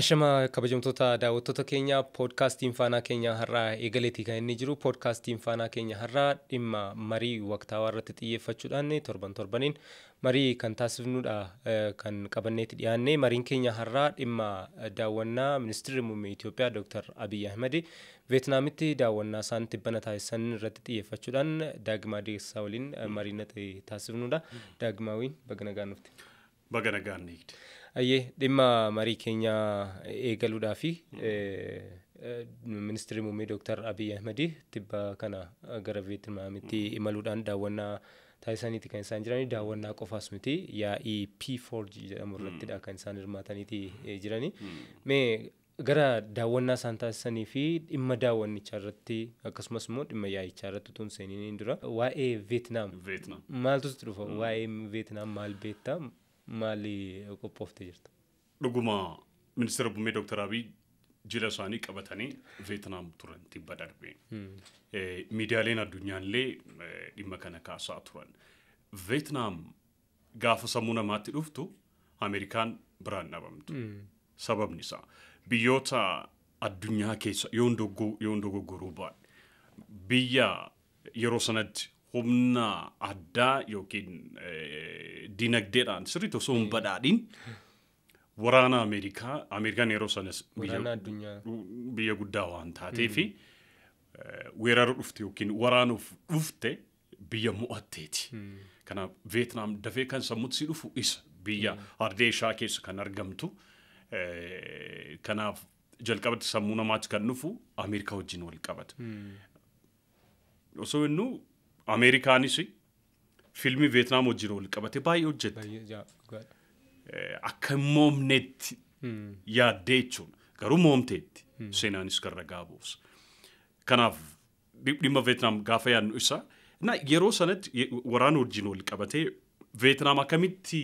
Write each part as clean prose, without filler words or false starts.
Ashama kabajamtoota daawwattoota keenya, poodkaastiin Faanaa keenya har'aa eegaleetii kan inni jiru. Poodkaastiin Faanaa keenya har'aa dhimma marii waqtaawaa irratti xiyyeeffachuudhaan torban torbaniin marii kan taasifnudha kan qabanneetti dhiyaanne. Mariin keenya har'aa dhimma daawwannaa ministeerri muummee Itoophiyaa Dr. Abiy Ahmed Veetnaamitti daawwannaa isaan tibbana taasisan irratti xiyyeeffachuudhaan Daagimaa Deessaa waliin marii nuti taasifnudha. Daagimaawiin, baga nagaan dhufte. Baga nagaan eegde. Ayyee, dhimma marii keenya eegaluudhaa fi ministeerri muummee Dr. Abiy Ahmed tibba kana gara Veetnaamitti imaluudhaan daawwannaa taasisaniiti kan isaan jirani. Daawwannaa qofaas miti, yaa'ii P4G jedhamu irrattidha kan isaan hirmaataniiti jirani. Mee gara daawwannaa isaan taasisanii fi dhimma daawwannichaa irratti, akkasumas immoo dhimma yaa'ichaa irratti utuu hin seeniin dura, waa'ee Veetnaam Veetnaam. maaltu sitti dhufa? Waa'ee Veetnaam maal beektaa? Maali qophooftee jirta? Dhuguma, ministeera muummee Dr. Abiy jila isaanii qabatanii Veetnaam turan tibba darbe. Miidiyaaleen addunyaallee dhimma kana kaasaa turan. Veetnaam gaafa sammuu namaatti dhuftu Ameerikaan biraan dhabamtu. Sababni isaa biyyoota addunyaa keessa, yoon dogoggoruu baadhe, biyya yeroo sanatti humna addaa yookiin dinagdeedhaan sirriitti osoo hin badhaadhin waraana Ameerikaa, Ameerikaan yeroo sanas Waraana addunyaa. biyya guddaa waan taatee fi weerara dhufte yookiin waraanuuf dhufte biyya mo'atteeti. Kanaaf Veetnaam dafee kan sammuutti si dhufu isa, biyya ardee ishaa keessa kan argamtu. Kanaaf jalqabatti sammuu namaatti kan dhufu Ameerikaa wajjin wal qabata. Osoo innu Ameerikaanis fiilmii Veetnaam wajjin wal qabate baay'ee hojjette. Baay'ee dhugaadha. Akka hin moomnetti yaaddee jechuudha. Garuu moomteetti. Seenaanis kan ragaa buusa. Kanaaf dhimma Veetnaam gaafa yaadnu isa. Na yeroo sanatti waraana wajjin wal qabatee Veetnaam akkamitti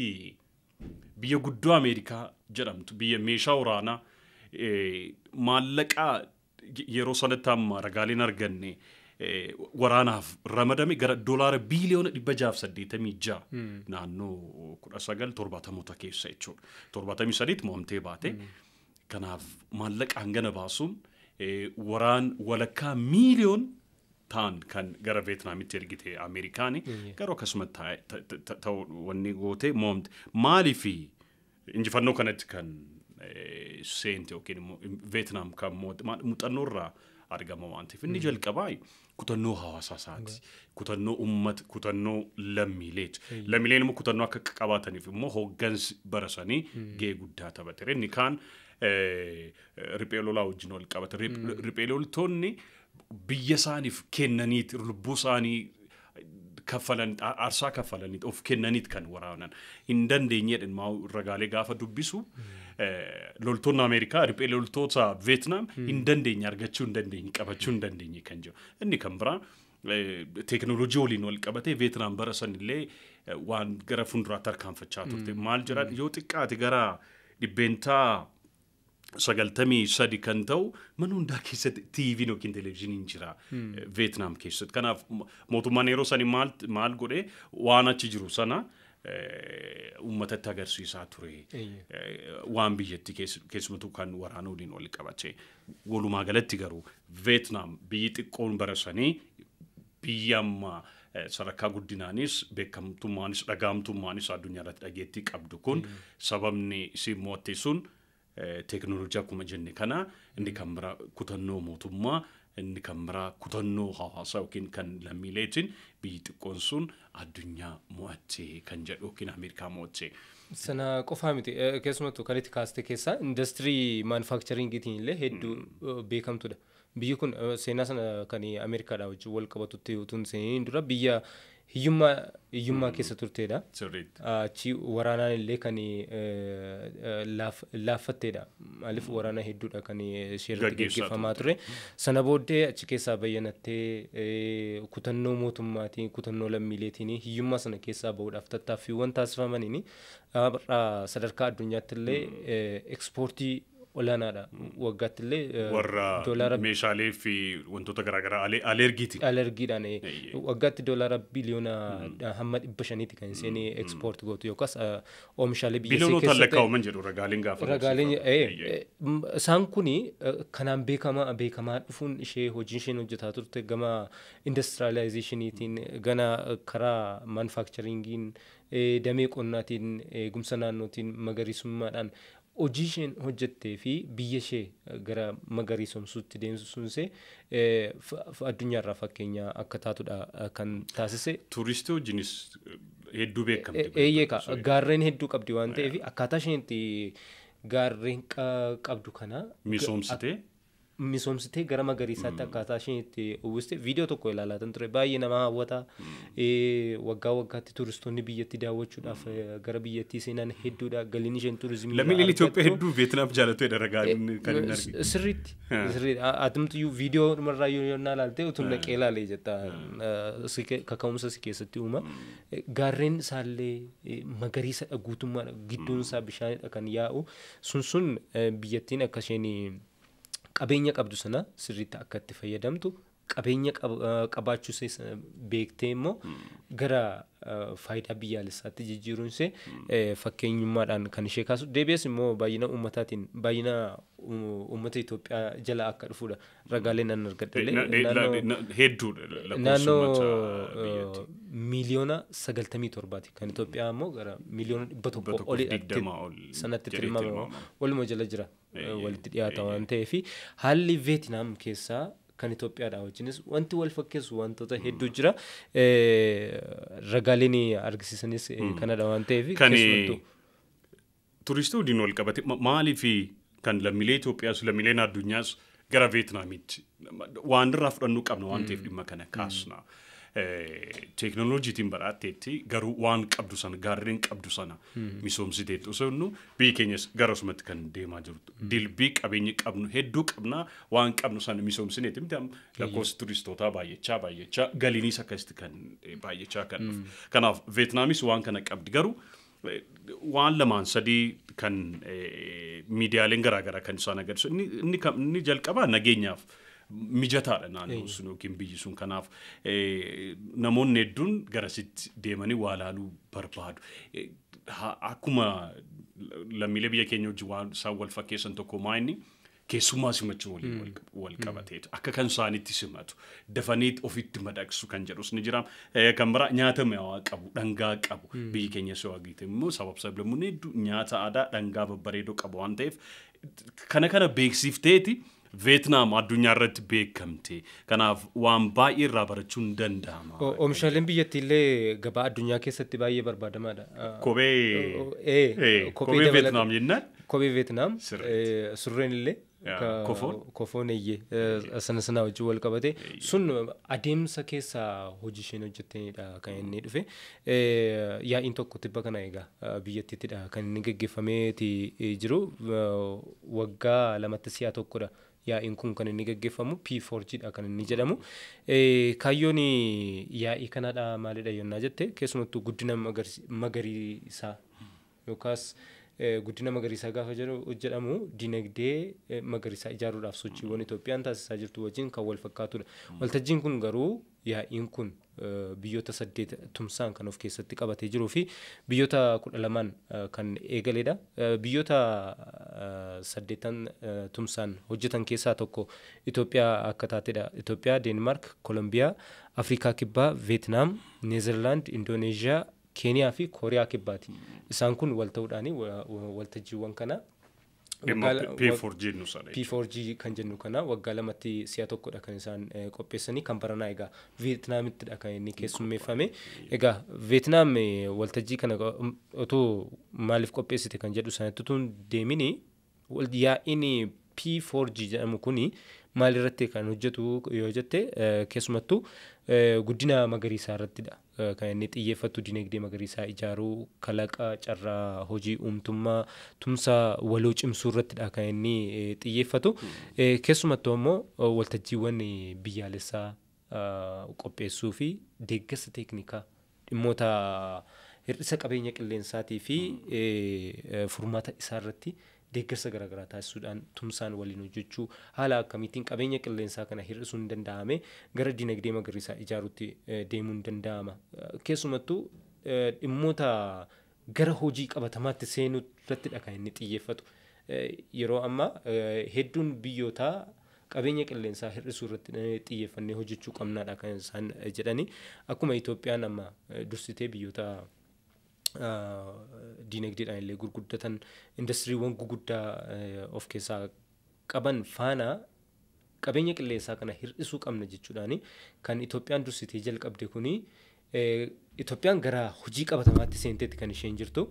biyya guddoo Ameerikaa jedhamtu, biyya meeshaa waraanaa maallaqaa yeroo sanatti amma ragaaleen arganne waraanaaf ramadame gara $686 biiliyoona naannoo 1970moota keessa jechuudha. 73tti mo'amtee baate. Kanaaf maallaqa hangana baasuun waraan walakkaa miiliyoon ta'an kan gara Veetnaamitti ergite Ameerikaani, garuu akkasuma ta'u wanni gootee mo'amte. Maaliifi injifannoo kanatti kan seente yookiin immoo Veetnaam kan mo'atte muuxannoo irraa argama waan ta'eef, inni jalqabaa kutannoo hawaasaa isaati. Kutannoo uummata, kutannoo lammiileeti. Lammiileen immoo kutannoo akka qabaataniif immoo hooggansi bara sanii gahee guddaa taphateera. Inni kaan riphee lolaa wajjin wal qabata. Riphee loltoonni biyya isaaniif kennaniiti, lubbuu isaanii kaffalan, aarsaa kaffalaniit, of kennaniit kan waraanan. Hin dandeenyedha ragaalee gaafa dubbisu, loltoonni Ameerikaa riphee loltoota Veetnaam hin dandeenye argachuu, hin dandeenye qabachuu, hin dandeenye kan jiru. Inni kan biraa teekinooloojii waliin wal qabatee Veetnaam bara sanillee waan gara fuulduraatti harkaanfachaa turte. Maal jedhan, yoo xiqqaate gara 93% kan ta'u mana hundaa keessatti TV'n yookiin televezyiiniin jira Veetnaam keessatti. Kanaaf mootummaan yeroo sani maal maal godhee waan achi jiru sana uummatatti agarsiisaa ture. Waan biyyattii keessumattuu kan waraana waliin wal qabate. Walumaa galatti garuu Veetnaam biyyi xiqqoon bara sanii biyya amma sadarkaa guddinaanis, beekamtummaanis, dhagaamtummaanis addunyaa irratti dhageettii qabdu kun, sababni isiin mo'atte sun teekinooloojii akkuma jenne kana, inni kan biraa kutannoo mootummaa, inni kan biraa kutannoo hawaasaa yookiin kan lammiileetiin biyyi xiqqoon sun addunyaa mo'atte kan jedhu yookiin Ameerikaa mo'atte. Sana qofaa miti, keessumattuu kan itti kaaste keessaa industirii manufacturingiitiin illee hedduu beekamtudha. Biyyi kun seenaa sana kan Ameerikaadhaa wajjin wal qabatutti utuu hin seeniin dura biyya hiyyummaa keessa turtedha. Achi waraanaan illee kan laaffatteedha. Maaliif, waraana hedduudha kan ishee irratti gaggeeffamaa ture. Sana booddee achi keessaa bayyanattee kutannoo mootummaatiin, kutannoo lammiileetiin hiyyummaa sana keessaa bahuudhaaf tattaaffiiwwan taasifamaniin sadarkaa addunyaatti illee ekspoortii olaanaadha. Waggaatti illee warra meeshaalee fi wantoota garaagaraa alergiitiin. Alergiidhaan waggaatti doolaara biliyoona hamma 500 kan isheen ekspoort gootu yookaas oomishaalee biyya ishee Biliyoonota keessatti. Lakkaa'aman jedhu ragaaleen gaafa. Ragaaleen isaan kuni kanaan beekamaa dhufuun ishee hojii isheen hojjetaa turte gama industrialization'iitiin, gana karaa manufacturingiin, damee qonnaatiin, eegumsa naannootiin, magariisummaadhaan hojii isheen hojjettee fi biyya ishee gara magariisomsuutti deemsisuun ishee addunyaarraa fakkeenya akka taatudha kan taasise. Tuuristii wajjinis hedduu beekamti. Eeyyee, gaarreen hedduu qabdi waan ta'eef akkaataa isheen itti gaarreen qabdu kana Misoomsitee. Misoomsitee gara magariisaatti akkaataa isheen itti uwwiste viidiyoo tokko ilaalaa ture, baay'ee nama hawwata. Waggaa waggaatti tuuristoonni biyyattii daawwachuudhaaf gara biyyattii seenan hedduudha. Galiin isheen tuurizimii Lammiileen Itoophiyaa hedduu Veetinaam jaalatu ragaan kan hin argine. Sirriitti. Sirriitti. Atumtiyyuu viidiyoo dhumarraa yoo yonnaa ilaalte utuu naqee ilaalee jetta, kaka'umsa si keessatti uuma. Gaarreen isaallee magariisadha guutummaadha, gidduun isaa bishaanidha kan yaa'u. Sun biyyattiin akka isheen qabeenya qabdu sana sirriitti akka itti fayyadamtu, qabeenya qabaachuu ishee beektee immoo gara faayidaa biyyaalessaatti jijjiiruun ishee fakkeenyummaadhaan kan ishee kaasu. Deebi'ees immoo baay'ina uummatatiin baay'ina uummata Itoophiyaa jala akka dhufudha ragaaleen nan argadhe. Hedduudha. Naannoo 97 miiliyoona kan Itoophiyaa immoo gara 100 miiliyoona olii sanatti tilmaamama, waluma jala jira, walitti dhiyaata waan ta'eef haalli Veetinaam keessaa kan Itoophiyaadha wajjinis wanti wal fakkeessu wantoota hedduu jira. Ragaaleen argisiisanis kanadha waan ta'eef. Kan turistii wajjin wal qabate maaliif kan lammiilee Itoophiyaas lammiileen addunyaas gara Veetinaamitti waan irraa fudhannuu qabna waan ta'eef dhimma kana kaasna. Teeknooloojiitiin badhaatteetti, garuu waan qabdu sana, gaarreen qabdu sana misoomsiteetti osoo jennu biyyi keenyas gara sumatti kan deemaa jirtu. Dilbii qabeenya qabnu hedduu qabna, waan qabnu sana misoomsineeti miti lakkoofsi turistootaa baay'achaa baay'achaa galiinis akkasitti kan baay'achaa kan dhufu. Kanaaf Veetnaamis waan kana qabdi, garuu waan lamaan sadii kan miidiyaaleen garaagaraa kan isaan agarsiisu inni jalqabaa nageenyaaf mijataadha naannoon sun yookiin biyyi sun, kanaaf namoonni hedduun garasitti deemanii waa laaluu barbaadu. Akkuma lammiilee biyya keenya wajjin waan isaan wal fakkeessan tokko maa inni keessummaa simachuu waliin wal qabateetu akka kan isaanitti simatu, dafanii ofitti madaqsu kan jedhus ni jira. Kan biraa nyaata mi'aawaa qabu, dhangaa qabu. Biyyi keenya si waagite immoo sabab sablammoonni hedduu nyaata aadaa dhangaa babbareedoo qabu waan ta'eef kana beeksifteeti Veetnaam addunyaa irratti beekamte. Kanaaf waan baay'ee irraa barachuun danda'ama. Oomishaaleen biyyattii illee gabaa addunyaa keessatti baay'ee barbaadamaadha. Kophee Veetnaam jennaan? Kophee Veetnaam, surreen illee. Kofoon? Kofoon, eeyyee, sana sana wajjin wal qabate sun adeemsa keessa hojii isheen hojjettanidha kan inni dhufe. Yaa'iin tokko tibba kana egaa biyyattiittidha kan inni geggeeffameeti jiru. Waggaa lamatti si'a tokkodha yaa'iin kun kan inni geggeeffamu, P4G dha kan inni jedhamu. Kaayyoon yaa'ii kanadha maalidha yonnaa jette, keessumattuu guddina magariisaa yookaas guddina magariisaa gaafa jedhamu dinagdee magariisaa ijaaruudhaaf sochiiwwan Itoophiyaan taasisaa jirtu wajjin kan wal fakkaatudha. Waltajjiin kun garuu, yaa'iin kun biyyoota 8 tumsaan kan of keessatti qabatee jiruu fi biyyoota 12n kan eegaledha. Biyyoota 8 tumsaan hojjetan keessaa tokko Itoophiyaa akka taatedha. Itoophiyaa, Deenmaark, Kolombiyaa, Afrikaa Kibbaa, Veetnaam, Neezerlaand, Indooneeziyaa, Keeniyaa fi Kooriyaa Kibbaati. Isaan kun wal ta'uudhaan waltajjiiwwan kana P4G jennu sana. P4G kan jennu kana waggaa lamatti si'a tokkodha kan isaan qopheessanii. Kan baranaa egaa Veetnaamittidha kan inni keessummeeffame. Egaa Veetnaam waltajjii kana otoo maaliif qopheessite kan jedhu sanatti utuu hin deemini, yaa'iin P4G jedhamu kuni maalirratti kan hojjetu yoo jette, keessumattuu guddina magariisaa irrattidha kan inni xiyyeeffatu. Dinagdee magariisaa ijaaruu, kalaqa, carraa hojii uumtummaa, tumsa waloo cimsuu irrattidha kan inni xiyyeeffatu. Keessumattuu immoo waltajjiiwwan biyyaalessaa qopheessuu fi deeggarsa teeknikaa dhimmoota hir'isa qabeenya qilleensaatii fi furmaata isaa irratti deeggarsa garaagaraa taasisuudhaan tumsaan waliin hojjechuu haala akkamiitiin qabeenya qilleensaa kana hir'isuun danda'ame gara dinagdee magariisaa ijaaruutti deemuun danda'ama. Keessumattuu dhimmoota gara hojii qabatamaatti seenuu irrattidha kan inni xiyyeeffatu. Yeroo ammaa hedduun biyyootaa qabeenya qilleensaa hir'isuu irratti xiyyeeffannee hojjechuu qabnaadha kan isaan jedhani. Akkuma Itoophiyaan amma dursitee biyyoota diinagdeedhaan illee gurguddatan indastiriiwwan guguddaa of keessaa qaban faana qabeenya qilleensaa kana hir'isuu qabna jechuudhaani kan Itoophiyaan dursitee jalqabde kuni Itoophiyaan gara hojii qabatamaatti seenteetti kan isheen jirtu.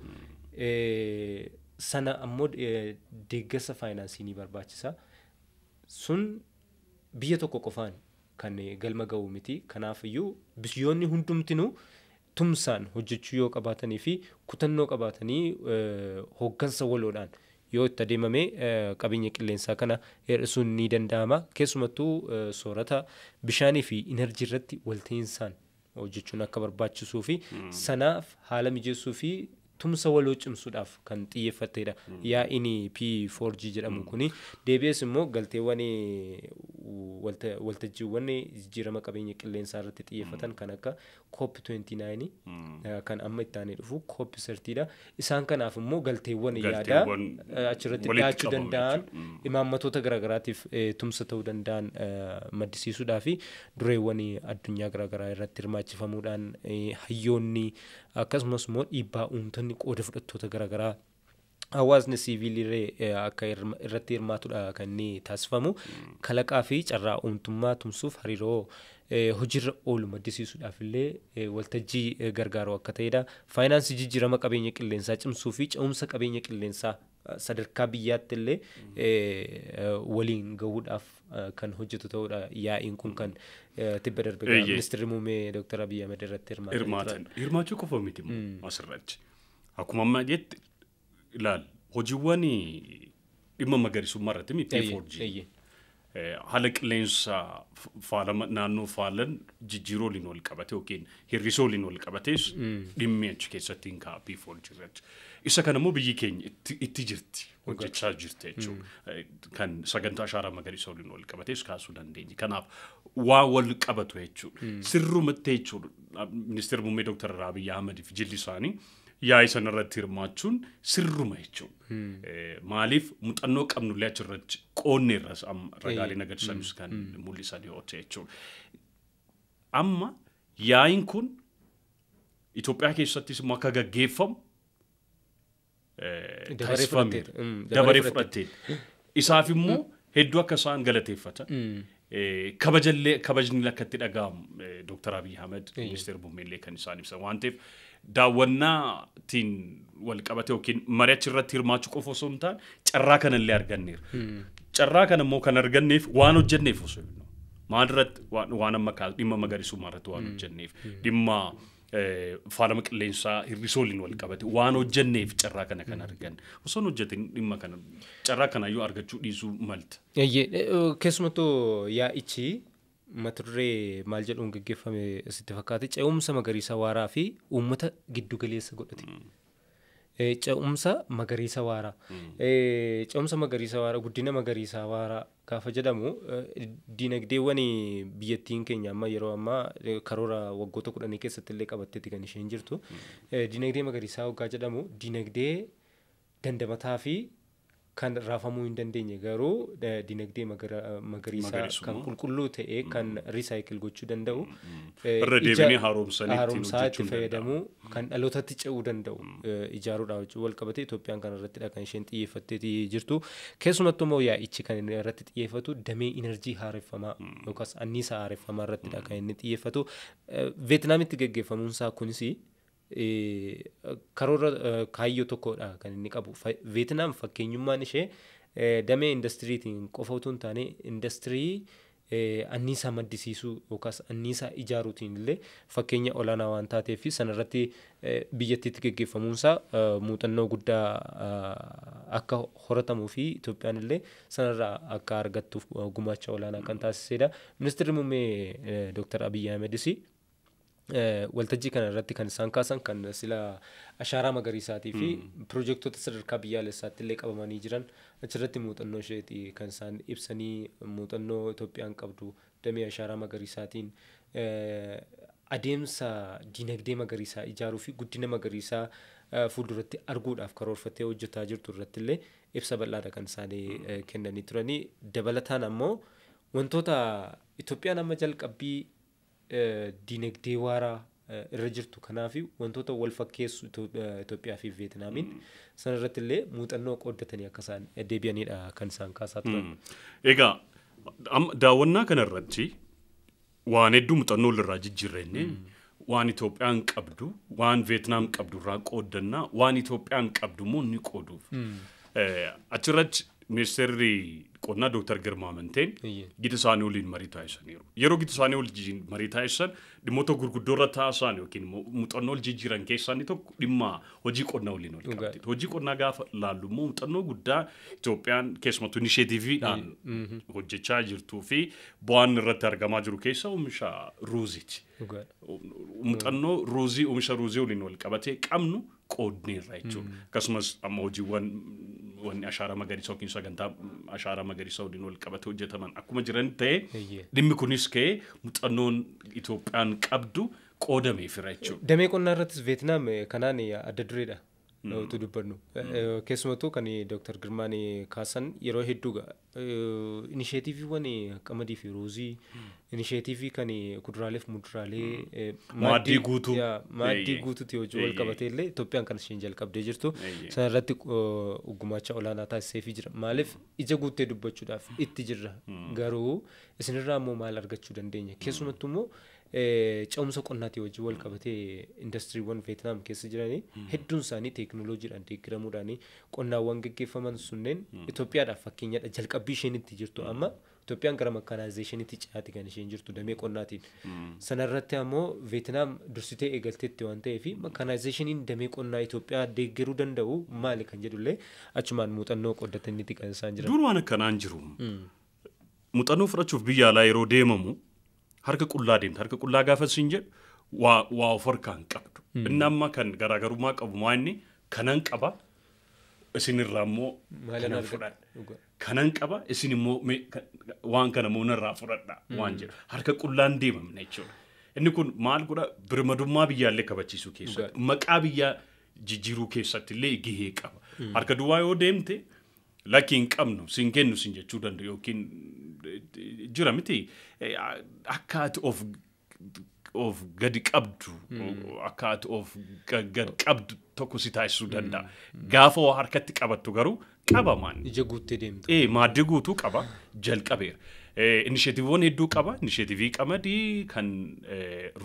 Sana ammoo deeggarsa faayinaansii ni barbaachisa. Sun biyya tokko qofaan kan galma ga'u miti. Kanaaf iyyuu biyyoonni hundumtinuu tumsaan hojjechuu yoo qabaatanii fi kutannoo qabaatanii hooggansa waloodhaan yoo itti adeemame qabeenya qilleensaa kana hir'isuun ni danda'ama. Keessumattuu soorata bishaanii fi inerjii irratti walta'iinsaan hojjechuun akka barbaachisuu fi sanaaf haala mijeessuu fi tumsa waloo cimsuudhaaf kan xiyyeeffatedha. Yaa'iin P4G jedhamu kuni deebi'ees immoo galteewwan waltajjiiwwan jijjiirama qabeenya qilleensaa irratti xiyyeeffatan kan akka COP29 kan amma itti aanee dhufu COP30 dha. Isaan kanaaf immoo galteewwan yaadaa achirratti dhiyaachuu danda'an imaammatoota garaagaraatiif tumsa ta'uu danda'an maddisiisuudhaa fi dureewwan addunyaa garaagaraa irratti hirmaachifamuudhaan hayyoonni akkasumas immoo dhiibbaa uumtonni qooda fudhattoota garaagaraa hawaasni siiviilii akka irratti hirmaatudha kan inni taasifamu. Kalaqaa fi carraa uumtummaa tumsuuf hariiroo hojiirra oolu maddisiisuudhaaf illee waltajjii gargaaru akka ta'edha. Faayinaansii jijjiirama qabeenya qilleensaa cimsuu fi ce'umsa qabeenya qilleensaa sadarkaa biyyaatti illee waliin gahuudhaaf kan hojjetu ta'uudha. Yaa'iin kun kan tibba darbe ministeerri muummee Dr. Abiy Ahmed irratti hirmaatan. Hirmaachuu qofa miti asirratti. Akkuma ammaa jette ilaal hojiiwwan dhimma magariisummaa irratti P4G haala qilleensa faalama naannoo faalan jijjiiruu waliin wal qabate yookiin hir'isuu waliin wal qabates dhimmi achi keessatti hin ka'a P4G irratti. Isa kana immoo biyyi keenya itti jirti hojjechaa jirti jechuudha. Kan sagantaa ashaaraa magariisa waliin wal qabates kaasuu dandeenya. Kanaaf waa wal qabatu jechuudha. Sirrumatti jechuudha. Ministeerri muummee Dr. Abiy Ahmed fi jilli isaanii yaa'ii sana irratti hirmaachuun sirruma jechuudha. Maaliif muuxannoo qabnullee achirratti qoonneerra ragaaleen agarsiisanis kan mul'isan yoo ta'e jechuudha. Amma yaa'iin kun Itoophiyaa keessattis immoo akka gaggeeffamu dabaree fudhatteedha. Isaaf immoo hedduu akka isaan galateeffatan kabajallee kabajni akka itti dhaga'amu Dr. Abiy Ahmed ministeera muummeellee kan isaan ibsan waan ta'eef daawwannaatiin wal qabate yookiin mari'achi irratti hirmaachuu qofa osoo hin taane carraa kanallee arganneera. Carraa kana immoo kan arganneef waan hojjenneef osoo hin maal irratti waan amma dhimma magariisummaa irratti waan hojjenneef dhimma faalama qilleensaa hir'isuu waliin wal qabate waan hojjenneef carraa kana kan arganne osoo hin hojjetin dhimma kana carraa kanaayyuu argachuu dhiisuu malta. Keessumattuu yaa'ichi mata duree maal jedhuun gaggeeffame sitti fakkaate ce'umsa magariisa waaraa fi uummata giddu galeessa godhate. Ce'umsa magariisa waaraa. Ce'umsa magariisa waaraa guddina magariisa waaraa gaafa jedhamu diinagdeewwan biyyattiin keenya amma yeroo ammaa karoora waggoota 10 keessatti illee qabatteetti kan isheen jirtu. Diinagdee magariisaa waggaa jedhamu diinagdee dandamataa fi kan raafamuu hin dandeenye garuu diinagdee magariisaa kan qulqulluu ta'e kan riisaayikil gochuu danda'u irra deebinee haaromsanii itti fayyadamuu kan dhalootatti ce'uu danda'u ijaaruudhaan wajjin wal qabate Itoophiyaan kan irrattidha kan isheen xiyyeeffattee jirtu. Keessumattuu immoo yaa'ichi kan inni irratti xiyyeeffatu damee inerjii haareffamaa yookaas anniisaa haareffamaa irrattidha kan inni xiyyeeffatu. Veetinaamitti gaggeeffamuun isaa kunis karoora kaayyoo tokkodha kan inni qabu. Veetinaam fakkeenyummaan ishee damee indastiriitiin qofa otoo hin taane indastirii anniisaa maddisiisuu yookaas anniisaa ijaaruutiin illee fakkeenya olaanaa waan taateef sanarratti biyyattiitti gaggeeffamuunsaa muuxannoo guddaa akka horatamuu fi Itoophiyaan illee sanarraa akka argattuuf gumaacha olaanaa kan taasisedha. Ministeerri muummee Dr. Abiy Ahmedis Waltajjii kana irratti kan isaan kaasan kan sila ashaaraa magariisaatii fi piroojektota sadarkaa biyyaalessaatti illee qabamanii jiran achirratti muuxannoo isheeti kan isaan ibsanii, muuxannoo Itoophiyaan qabdu damee ashaaraa magariisaatiin adeemsa dinagdee magariisaa ijaaruu fi guddina magariisaa fuulduratti arguudhaaf karoorfattee hojjetaa jirtu irratti illee ibsa bal'aadha kan isaan kennanii turanii. Dabalataan ammoo wantoota Itoophiyaan amma jalqabbii dinagdee waaraa irra jirtu kanaaf wantoota wal fakkeessu Itoophiyaa fi Veetinaamiin sana irratti illee muuxannoo qooddatanii akka isaan deebi'anidha kan isaan kaasaa turan. Egaa daawwannaa kana irratti waan hedduu muuxannoo walirraa jijjiirrenne, waan Itoophiyaan qabdu, waan Veetinaam qabdu irraa qooddannaa, waan Itoophiyaan qabdu immoo ni qooduuf. Achirratti ministeerri qonnaa Dooktar Girmaa Amanteen gita isaanii waliin marii taasisaniiru. Yeroo gita isaanii waliin marii taasisan dhimmoota gurguddoo irra taasisan yookiin immoo muuxannoo wal jijjiiran keessaa inni tokko dhimma hojii qonnaa waliin wal qabate. Hojii qonnaa gaafa laallu immoo muuxannoo guddaa Itoophiyaan keessumattuu inisheetiiviidhaan hojjechaa jirtuu fi bu'aan irratti argamaa jiru keessaa oomisha ruuziiti. Muuxannoo ruuzii, oomisha ruuzii waliin wal qabatee qabnu qoodneerra jechuudha. Akkasumas amma hojiiwwan wanni ashaaraa magariisa yookiin sagantaa ashaaraa magariisa waliin wal qabatee hojjetaman akkuma jiran ta'ee, dhimmi kunis ka'ee muuxannoon Itoophiyaan qabdu qoodameefira jechuudha. Damee qonnaa irrattis Veetinaam kanaan adda dureedha. Utuu dubbannu. Keessumattuu kan Dooktar Girmaan kaasan yeroo hedduu inisheetiiviiwwan qamadii fi ruuzii, inisheetiivii kan kuduraalee fi muduraalee, maaddii guutuu, maaddii guutuutti hojii wal qabatee illee Itoophiyaan kan isheen jalqabdee jirtu sana irratti gumaacha olaanaa taasiseefii jira. Maaliif ija guuttee dubbachuudhaaf itti jirra, garuu isinirraa immoo maal argachuu dandeenya? Keessumattuu immoo ce'umsa qonnaatii wajjin wal qabatee indastiriiwwan Veetinaam keessa jiranii hedduun isaanii teekinooloojiidhaan deeggaramuudhaan qonnaawwan gaggeeffaman sunneen Itoophiyaadhaaf fakkeenyadha. Jalqabbii isheen itti jirtu amma Itoophiyaan gara makaanaayizeeshiniitti ce'aati kan isheen jirtu damee qonnaatiin. Sanarratti ammoo Veetinaam dursitee eegalteetti waan ta'eef makaanaayizeeshiniin damee qonnaa Itoophiyaa deeggaruu danda'u maali kan jedhullee achumaan muuxannoo qooddataniiti kan isaan jiran. Dur waan akkanaan jiru. Muuxannoo fudhachuuf biyya alaa yeroo deemamu harka qullaa deemta. Harka qullaa gaafa siin jedhu waa of harkaa hin qabdu. Inni amma kan garaagarummaa qabu maa inni kanan qaba, isinirraa immoo kanan fudhadha. Kanan qaba, isin immoo waan kana immoo narraa fudhadha waan jedhu. Harka qullaan deemamne jechuudha. Inni kun maal godha? Birmadummaa biyyaallee kabachiisuu keessatti, maqaa biyyaa jijjiiruu keessatti illee gahee qaba. Harka duwwaa yoo deemte lakki hin qabnu siin kennu siin jechuu danda'u yookiin jira miti, akka ati of gadi qabdu, akka ati of gad qabdu tokko si taasisuu danda'a. Gaafa waa harkatti qabattu garuu qabamaan. Ija guuttee deemtu. Maaddii guutuu qaba, jalqabeera. Inisheetiiviiwwan hedduu qaba. Inisheetiivii qamadii kan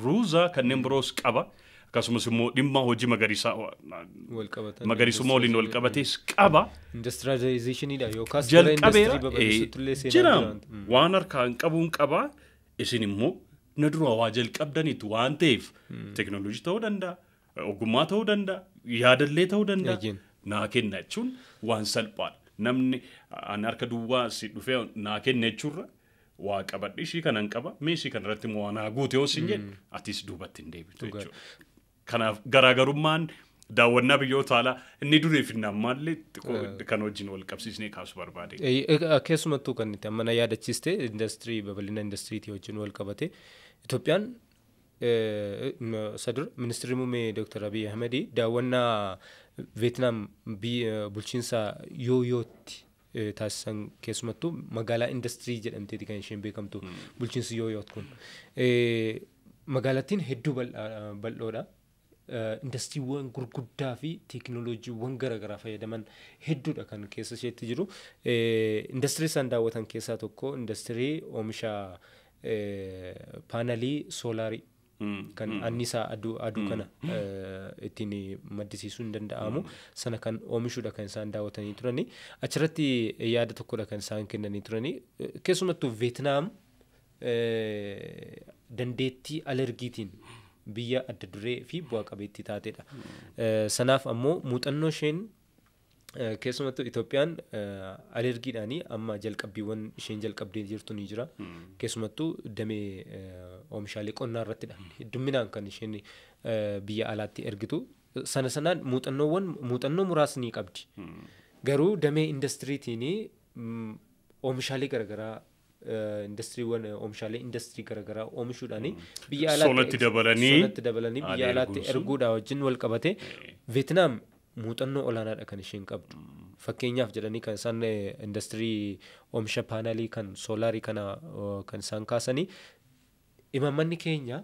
ruuzaa kanneen biroos qaba. Akkasumas immoo dhimma hojii magariisaa wal qabatan, magariisummaa waliin wal qabatees qaba. Industrializationidha yookaas gara jalqabeera industirii babal'isuutti illee seenaa jira. Jira. Waan harkaan qabuun qaba, isin immoo na dura waa jalqabdaniitu waan ta'eef teekinooloojii ta'uu danda'a, ogummaa ta'uu danda'a, yaadallee ta'uu danda'a. Naa kenna jechuun waan salphaadha. Namni ani harka duwwaa si dhufee naa kenna jechuurra waa qabadhe, ishii kanan qaba, mee ishii kanarratti immoo waa naa guute yoo siin jedhe atis duubatti hin deebitu jechuudha. Kanaaf garaagarummaan daawwannaa biyyoota alaa inni durii fi inni ammaallee xiqqoo kan wajjin wal qabsiisnee kaasuu barbaade. Keessumattuu kan itti amma na yaadachiiste industirii, babal'ina industiriitii wajjin wal qabate Itoophiyaan isa dura ministeerri muummee Dr. Abiy Ahmed daawwannaa Veetinaam bulchiinsa Yooyootti taasisan, keessumattuu magaalaa industirii jedhamteeti kan isheen beekamtu bulchiinsi Yooyoot kun. Magaalattiin hedduu bal'oodha. Indastiriiwwan gurguddaa fi teekinooloojiiwwan garaagaraa fayyadaman hedduudha kan keessa isheetti jiru. Indastirii isaan daawwatan keessaa tokko indastirii oomisha paanalii soolaarii kan anniisaa aduu kana ittiin maddisiisuu hin danda'amu sana kan oomishuudha kan isaan daawwatanii turani. Achirratti yaada tokkodha kan isaan kennanii turani. Keessumattuu Veetinaam dandeettii alergiitiin biyya adda duree fi bu'aa qabeettii taatedha. Sanaaf ammoo muuxannoo isheen Keessumattuu Itoophiyaan alergiidhaanii amma jalqabbiiwwan isheen jalqabdee jirtu ni jira. Keessumattuu damee oomishaalee qonnaa irrattidha. Hedduminaan kan isheen biyya alaatti ergitu. Sana sanaan muuxannoo muraasni qabdi. Garuu damee indastiriitiin oomishaalee garaagaraa indastiriiwwan oomishaalee indastirii garaagaraa oomishuudhaan biyya alaatti sonatti dabalanii biyya alaatti erguudhaa wajjin wal qabate Veetinaam muuxannoo olaanaadha kan isheen qabdu. Fakkeenyaaf jedhanii kan isaan indastirii oomisha paanaalii kan soolaarii kana kan isaan kaasanii imaammanni keenya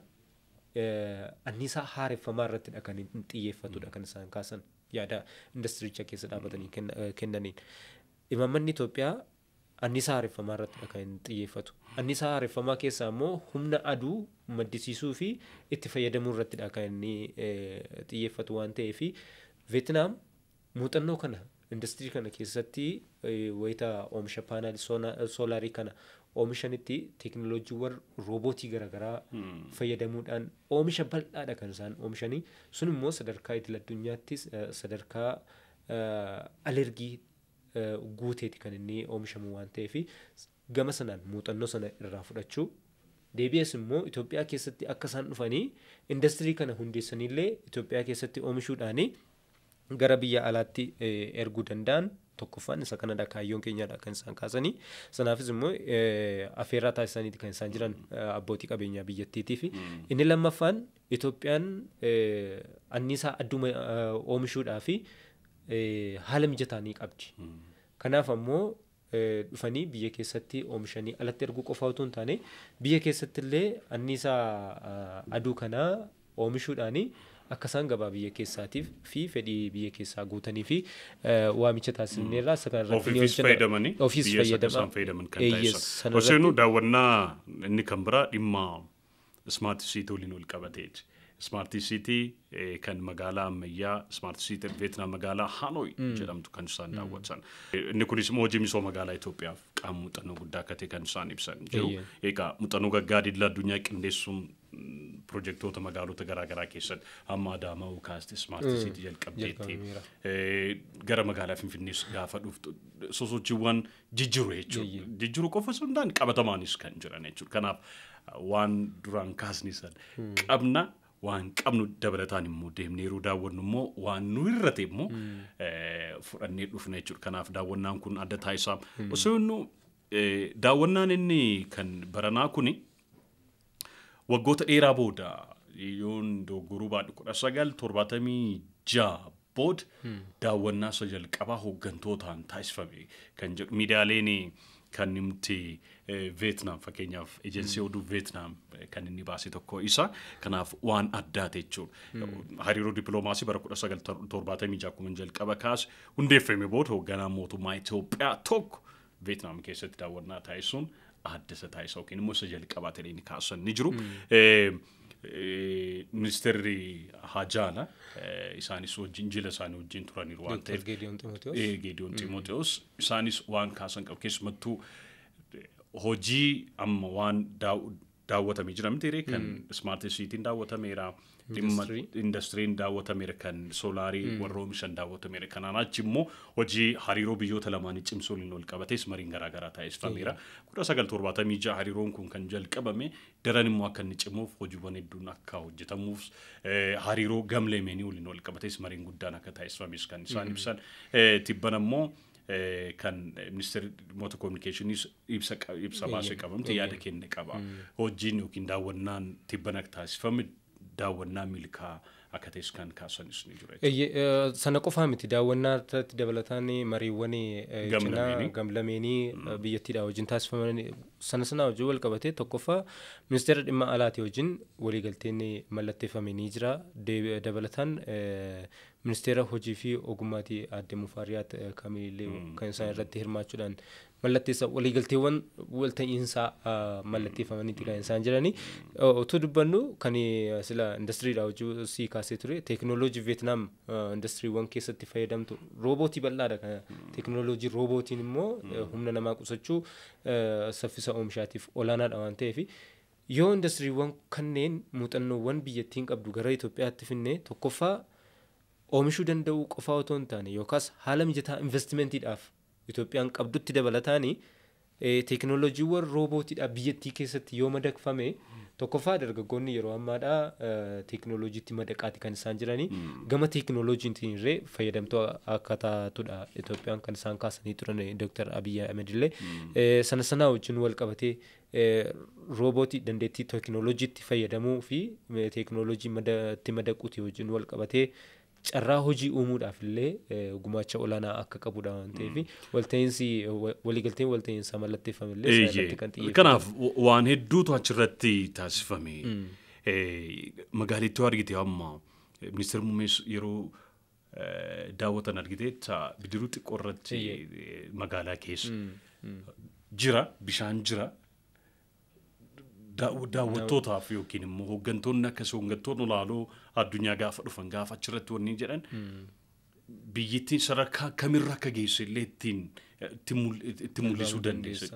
anniisaa haareffamaa irrattidha kan xiyyeeffatudha kan isaan kaasan yaada indastiricha keessa dhaabatanii kennaniin. Imaammanni Itoophiyaa anniisaa haareffamaa irrattidha kan xiyyeeffatu. Anniisaa haareffamaa keessaa immoo humna aduu maddisiisuu fi itti fayyadamuu irrattidha kan inni xiyyeeffatu waan ta'eef Veetinaam muuxannoo kana indastirii kana keessatti wayita oomisha paanaalii soolaarii kana oomishanitti teekinooloojiiwwan roobootii garaagaraa fayyadamuudhaan oomisha bal'aadha kan isaan oomishanii sun immoo sadarkaa idil addunyaattis sadarkaa alergii guuteeti kan inni oomishamu waan ta'eef gama sanaan muuxannoo sana irraa fudhachuu deebi'es immoo Itoophiyaa keessatti akka isaan dhufanii indastirii kana hundeessanillee Itoophiyaa keessatti oomishuudhaanii gara biyya alaatti erguu danda'an tokkoffaan isa kanadha kaayyoon keenyadha kan isaan kaasanii sanaafis immoo afeerraa taasisaniiti kan isaan jiran abbootii qabeenyaa biyyattiitiif inni lammaffaan Itoophiyaan anniisaa adduma oomishuudhaa fi haala mijataa ni qabdi. Kanaaf ammoo dhufanii biyya keessatti oomishanii alatti erguu qofa otoo hin taane biyya keessatti illee anniisaa aduu kanaa oomishuudhaanii akka isaan gabaa biyya keessaatiif fi fedhii biyya keessaa guutanii fi waamicha taasisneerraa isa kana irratti ni hojjenna. Ofiis fayyadaman kan taasisan. Osoo daawwannaa inni kan biraa dhimma Smart City waliin wal qabateeti. Smart City kan magaalaa ammayyaa Smart City Veetnaam magaalaa Hanoi jedhamtu kan isaan daawwatan. Inni kunis immoo hojii misooma magaalaa Itoophiyaaf qaama muuxannoo guddaa akka ta'e kan isaan ibsan jiru. Egaa muuxannoo gaggaarii idil addunyaa qindeessuun pirojektoota magaalota garaagaraa keessatti hamma Adaamaa kaastee Smart City jalqabdeetti gara magaalaa Finfinnees gaafa dhuftu sosochiiwwan jijjiiru jechuudha. Jijjiiru qofa osoo hin taane qabatamaanis kan jiran jechuudha. Kanaaf waan duraan kaasne sana qabna waan qabnu dabalataan immoo deemnee yeroo daawwannu immoo waan nu irrate immoo fudhannee dhufna jechuudha. Kanaaf daawwannaan kun adda taasisaa. Osoo inni daawwannaan inni kan baranaa kuni waggoota dheeraa booda yoon dogoggoruu baadhu 1976 booda daawwannaa isa jalqabaa hooggantootaan taasifame kan jedhu miidiyaaleen kan nuti Veetnaam fakkeenyaaf ejensii oduu Veetnaam kan inni baase tokko isa kanaaf waan addaate jechuudha. Hariiroo dippiloomaasii bara 1976 akkuma jalqaba kaase hundeeffame booda hoogganaa mootummaa Itoophiyaa tokko Veetnaam keessatti daawwannaa taasisuun adda isa taasisa yookiin immoo isa jalqabaa ta'ee inni kaasan ni jiru. Ministeerri Hajaala isaanis wajjin jila isaanii wajjin turaniiru waan ta'eef Geediyoon Ximootewoos isaanis waan kaasan qabu keessumattuu hojii amma waan daawwatamee jira miti kan Smart City'n daawwatameera dhimma indastiriin daawwatameera kan soolaarii warra oomishan daawwatameera kanaan achi immoo hojii hariiroo biyyoota lamaanii cimsuu waliin wal qabates mariin garaagaraa taasifameera. 1976 hariiroon kun kan jalqabame daran immoo akka inni cimuuf hojiiwwan hedduun akka hojjetamuuf hariiroo gamlameenii waliin wal qabates mariin guddaan akka taasifames kan isaan ibsan tibban ammoo kan ministeerri dhimmoota kominikeeshiniis ibsa baasee qabamte yaada kenne qaba. Hojiin yookiin daawwannaan tibbana taasifame daawwannaa milkaa akka ta'es kan kaasanis ni jira. Sana qofaa miti daawwannaa irratti dabalataan mariiwwan cinaa gamlameenii biyyattiidhaa wajjin taasifaman sana sana wajjin wal qabatee tokkoffaa ministeera dhimma alaatii wajjin waliigalteen mallatteeffame ni jira. Dabalataan ministeera hojii fi ogummaatii aadde Mufaariyaat Kaamillee kan isaan irratti hirmaachuudhaan mallatteessa waliigalteewwan walta'iinsaa mallatteeffamaniiti kan isaan jiranii. Otoo dubbannu kan sila indastiriidhaa hojii sii kaasee ture teekinooloojii Veetnaam indastiriiwwan keessatti fayyadamtu roobootii bal'aadha kan teekinooloojii roobootiin immoo humna namaa qusachuu saffisa oomishaatiif olaanaadha waan ta'eef yoo indastiriiwwan kanneen muuxannoowwan biyyattiin qabdu gara Itoophiyaatti finne tokkoffaa Oomishuu danda'uu qofaa otoo hin taane yookaas haala mijataa investimentiidhaaf Itoophiyaan qabdutti dabalataanii teekinooloojiiwwan roobootiidhaaf biyyattii keessatti yoo madaqfame tokkoffaa dargaggoonni yeroo ammaadhaa teekinooloojiitti madaqaati kan isaan jiranii gama teekinooloojiitiin illee fayyadamtuu akka taatudha Itoophiyaan kan isaan kaasanii turan Dr. Abiyyi Ahmed illee sana sanaa wajjin wal qabatee roobootii dandeettii teekinooloojiitti fayyadamuu fi teekinooloojii itti madaquuti wajjin wal qabatee carraa hojii uumuudhaaf illee gumaacha olaanaa akka qabudha waan ta'eef walta'iinsi waliigalteen walta'iinsaa mallatteeffame illee irratti kan xiyyeeffatu. Kanaaf waan hedduutu achirratti taasifame. Magaalittii argite amma ministeerri muummee yeroo daawwatan argite bidiruu xiqqoo irratti magaalaa keessa jira bishaan jira. Daawwattootaaf yookiin immoo hooggantoonni akkasii hooggantoonni olaaloo addunyaa gaafa dhufan gaafa achirratti wanni jedhan biyyittiin sadarkaa kamirra akka geesse illee itti mul'isuu dandeesse.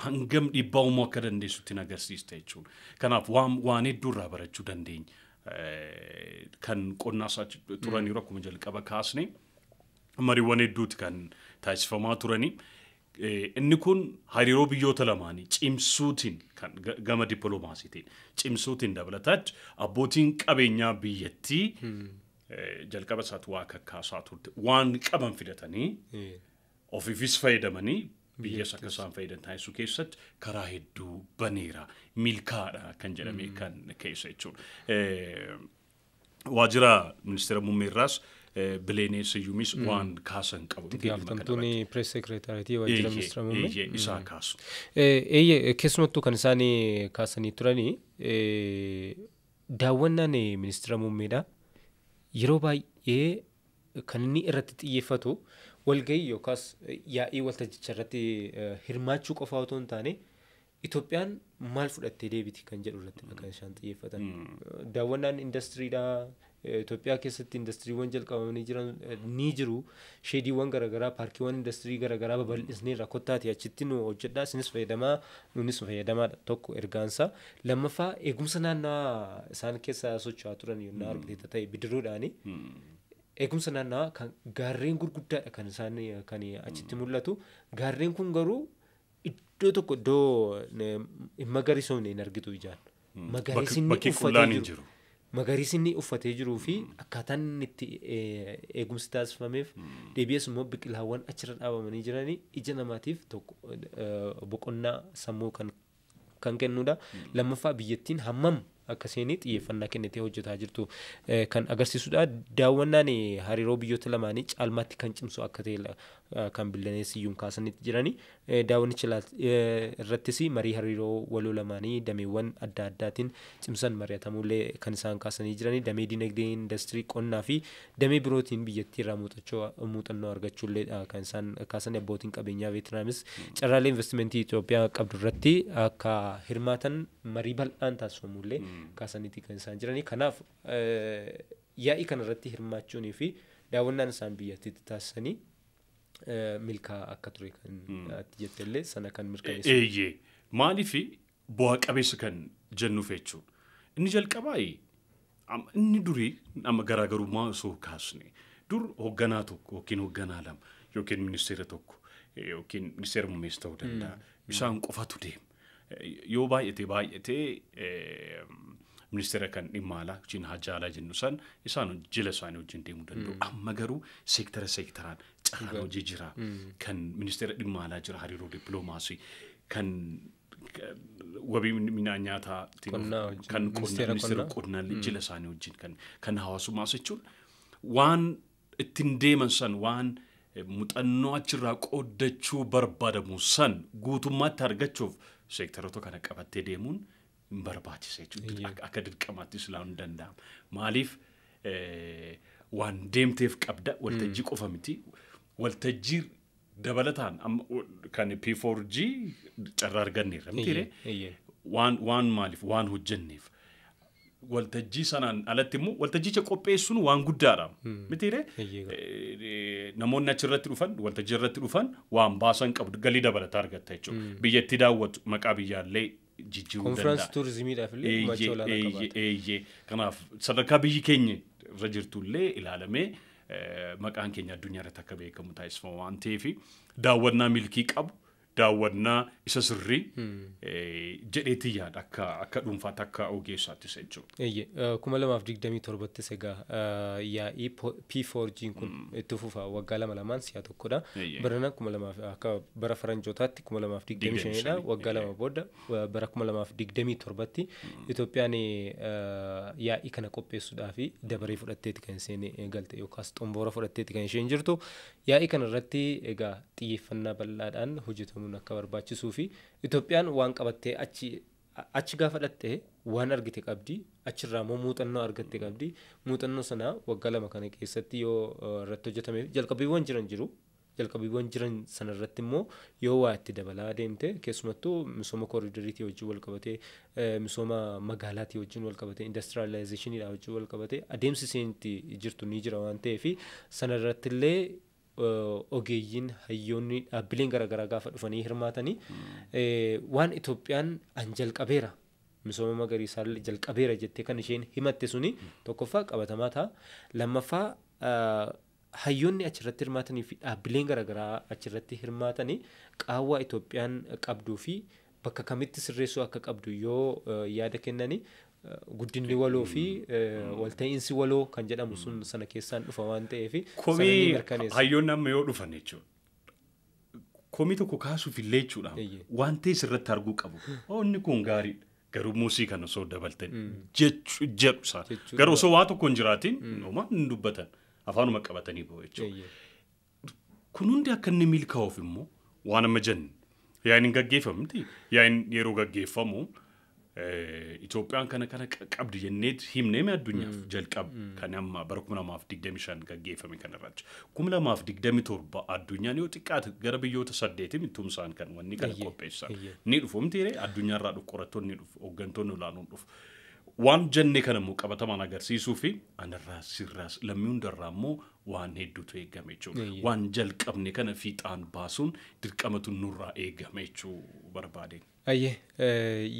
Hangam dhiibbaa uumuu akka dandeessu ittiin agarsiista jechuudha. Kanaaf waan hedduu irraa barachuu dandeenya. Kan qonnaas turaniiru akkuma jalqaba kaasne mariiwwan hedduuti kan taasifamaa turanii. Inni kun hariiroo biyyoota lamaanii cimsuutiin kan gama dippiloomaasiitiin cimsuutiin dabalataatti abbootiin qabeenyaa biyyattii jalqaba isaatti waa kakkaasaa turte waan qaban fidatanii ofiifis fayyadamanii biyyas akka isaan fayyadan taasisuu keessatti karaa hedduu baneera milkaadha kan jedhame kan keessa jechuudha. Waajjira ministeera muummee irraas Bileenee Siyyuumis waan kaasan qabu. Gaafatamtuun pirees sekireetaariitii waajjira ministeera muummee. Isaa kaasu. Keessumattuu kan isaan kaasanii turanii daawwannaan ministeera muummeedha. Yeroo baay'ee kan inni irratti xiyyeeffatu walgahii yookaas yaa'ii waltajjicha irratti hirmaachuu qofaa otoo hin taane Itoophiyaan maal fudhattee deebiti kan jedhu irratti kan isaan xiyyeeffatan. Daawwannaan indastiriidha. Itoophiyaa keessatti indastiriiwwan jalqabamanii jiran ni jiru. Sheediiwwan garaagaraa, paarkiiwwan indastirii garaagaraa babal'isneerra kottaati achitti nu hojjedhaa isinis fayyadamaa nunis fayyadamaadha tokko ergaansaa. Lammaffaa eegumsa naannawaa isaan keessa socho'aa turan yennaa argiteetta ta'e bidiruudhaani. Eegumsa naannawaa kan gaarreen gurguddaadha kan isaan kan achitti mul'atu. Gaarreen kun garuu iddoo tokko iddoo hin magariisofne hin argitu ijaan. Magariisni uffatee jiru. Magariisni uffatee jiruu fi akkaataan inni itti eegumsi taasifameef deebi'ees immoo biqilaawwan achirra dhaabamanii jiranii ija namaatiif tokko boqonnaa sammuu kan kennudha. Lammaffaa biyyattiin hammam akka isheen xiyyeeffannaa kennitee hojjetaa jirtu kan agarsiisudha. Daawwannaan hariiroo biyyoota lamaanii caalmaatti kan cimsu akka ta'e kan Bileenee Siyyuum kaasanitti jirani. Daawwannicha irrattis marii hariiroo waloo lamaanii dameewwan adda addaatiin cimsan mari'atamuullee kan isaan kaasanii jirani. Damee dinagdee, indastirii, qonnaa fi damee birootiin biyyattii irraa muuxannoo argachuullee kan isaan kaasan. Abbootiin qabeenyaa Veetinaamis carraalee investimentii Itoophiyaa qabdu irratti akka hirmaatan marii bal'aan taasifamullee kaasaniiti kan isaan jirani. Kanaaf yaa'ii kanarratti hirmaachuunii fi daawwannaan isaan biyyattiitti taasisanii milkaa akka ture kan ati jettellee sana kan mirkaneessu. Eeyyee maaliif bu'aa qabeessa kan jennuuf jechuudha. Inni jalqabaa inni durii amma garaagarummaa osoo kaasne dur hoogganaa tokko yookiin hoogganaa lama yookiin ministeera tokko yookiin ministeera muummees ta'uu danda'a. Isaan qofatu deema. Yoo baay'atee ministeera kan dhimma alaa yookiin haajaa alaa jennu san isaan jila isaanii wajjin deemuu danda'u. Amma garuu seektara seektaraan carraan hojii jira. Kan ministeera dhimma alaa jira hariiroo dippiloomaasii kan wabii midhaan nyaataa kan ministeera qonnaa jila isaanii wajjin kan hawaasummaa jechuun waan ittiin deeman san waan muuxannoo achirraa qooddachuu barbaadamu san guutummaatti argachuuf seektaroota kana qabattee deemuun hin barbaachisa jechuudha. Akka dirqamaattis ilaaluun ni danda'ama. Maaliif waan deemteef qabda waltajjii qofa miti. Waltajjii dabalataan kan P4G carraa arganneerra mitiiree waan maaliif waan hojjenneef waltajjii sanaan alatti immoo waltajjicha qopheessuun waan guddaadha mitiiree namoonni achirratti dhufan waltajjii irratti dhufan waan baasan qabdu galii dabalataa argatta jechuudha. Biyyatti daawwatu maqaa biyyaallee jijjiiruu danda'a. Konfiraansii turizimiidhaaf illee gumaacha olaanaa qabaata. Kanaaf sadarkaa biyyi keenya irra jirtullee ilaalamee maqaan keenya addunyaa irratti akka beekamu taasifama waan ta'eef daawwannaa milkii qabu, daawwannaa isa sirrii jedheetii yaada akka dhuunfaatti akka ogeessaattis jechuudha. Eeyyee, 2027ttis egaa yaa'ii P4G kun itti fufa, waggaa lama lamaan si'a tokkodha. Barana 2000 akka bara faranjootaatti 2025dha. Waggaa 2 booda bara 2027tti Itoophiyaan yaa'ii kana qopheessuudhaaf dabaree fudhatteeti kan isheen galte yookaas xomboora fudhatteeti kan isheen jirtu. Yaa'ii kana irratti egaa xiyyeeffannaa bal'aadhaan hojjetamuun akka barbaachisuu fi Itoophiyaan waan qabattee achi gaafa dhatte waan argite qabdi, achirraa immoo muuxannoo argatte qabdi. Muuxannoo sana waggaa 2 kana keessatti yoo irratti hojjetame jalqabbiiwwan jiran jiru. Jalqabbiiwwan jiran sana irratti immoo yoo waa itti dabalaa deemte, keessumattuu misooma kooriidariitii wajjin wal qabatee, misooma magaalaatii wajjin wal qabatee, indastiraalaayizeshiniidhaa wajjin wal qabatee adeemsi isheen itti jirtu ni jira waan ta'eef sana irratti illee ogeeyyiin, hayyoonni, dhaabbileen garaagaraa gaafa dhufanii hirmaatanii waan Itoophiyaan an jalqabeera, misooma magariisaa jalqabeera jettee kan isheen himatte suni tokkoffaa qabatamaa ta'a. Lammaffaa, hayyoonni achirratti hirmaatanii fi dhaabbileen garaagaraa achirratti hirmaatanii qaawwaa Itoophiyaan qabduu fi bakka kamitti sirreessuu akka qabdu yoo yaada kennanii, guddinni waloo fi walta'iinsi waloo kan jedhamu sun sana keessaan dhufa waan ta'eef sana ni Komii mirkaneessa. Hayyoonni amma yoo dhufan jechuudha. Komii tokko kaasuuf illee jechuudha. Waan ta'e sirratti arguu qabu. "Oh, inni kun gaariidha. Garuu muusii kana osoo dabaltan" jechuu jedhu isaan. Jechuu. Garuu osoo waa tokko hin jiraatin homaa hin dubbatan. Afaanuma qabatanii bahu jechuudha. Kun hundi akka inni milkaa'uuf immoo waan amma jenne yaa'iin hin gaggeeffamti. Yaa'iin yeroo gaggeeffamu Itoophiyaan kana kana qabdi jenneet himnee addunyaaf jalqaba kan amma bara 2025 gaggeeffame kanarratti. 2027 addunyaan yoo xiqqaate gara biyyoota 8 tumsaan kan wanni kana qopheessan. Ni dhufu miti, addunyaarraa dhufu, qorattoonni ni dhufu, hooggantoonni olaanoon dhufu. Waan jenne kana immoo qabatamaan agarsiisuu fi anarraa sirraas lammii hundarraa immoo waan hedduutu eegame jechuudha. Waan jalqabne kana fiixaan baasuun dirqamatu nurraa eegame jechuu barbaadeen. Ayyee,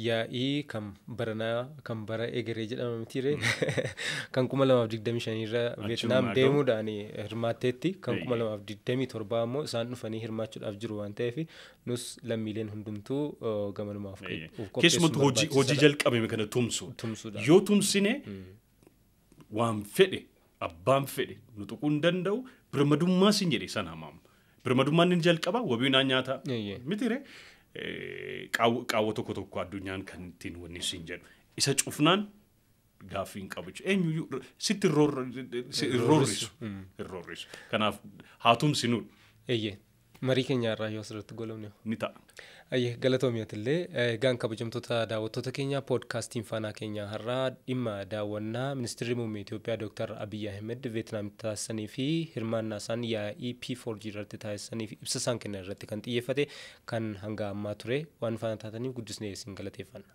yaa'ii kan baranaa kan bara egeree jedhama mitiire, kan 2025 irra Veetnaam gahu. Deemuudhaan hirmaatteetti, kan 2027 immoo isaan dhufanii hirmaachuudhaaf jiru waan ta'eef nus lammiileen hundumtuu gamanumaaf of qopheessuun Keessumattuu hojii barbaachisaadha. jalqabame kana tumsu. Tumsuudha. Yoo tumsine waan fedhe abbaan fedhe nu tuquu hin danda'u, birmadummaa sin jedhe sana hamaam. Birmadummaan inni jalqaba wabii naan nyaataa. Mitiire, qaawwa tokko tokko addunyaan kan ittiin wanni sin jedhu. Isa cufnaan gaaffii hin qabu jechuudha. Eenyuyyuu sitti hin roorrisu. Hin roorrisu. Kanaaf haa tumsinuudha. Eeyyee. Marii keenya irraa yoo asirratti goolabne. Ni ta'a. Ayyee, galatoomiyatillee. Egaan kabajamtoota daawwattoota keenya, poodkaastiin faanaa keenya har'aa dhimma daawwannaa ministeerri muummee Itoophiyaa Dr. Abiyyi Ahmed Veetnaamitti taasisanii fi hirmaannaa isaan yaa'ii P4G irratti taasisanii fi ibsa isaan kennan irratti kan xiyyeeffate kan hanga ammaa ture. Waan faana taataniif guddisnee isin galateeffanna.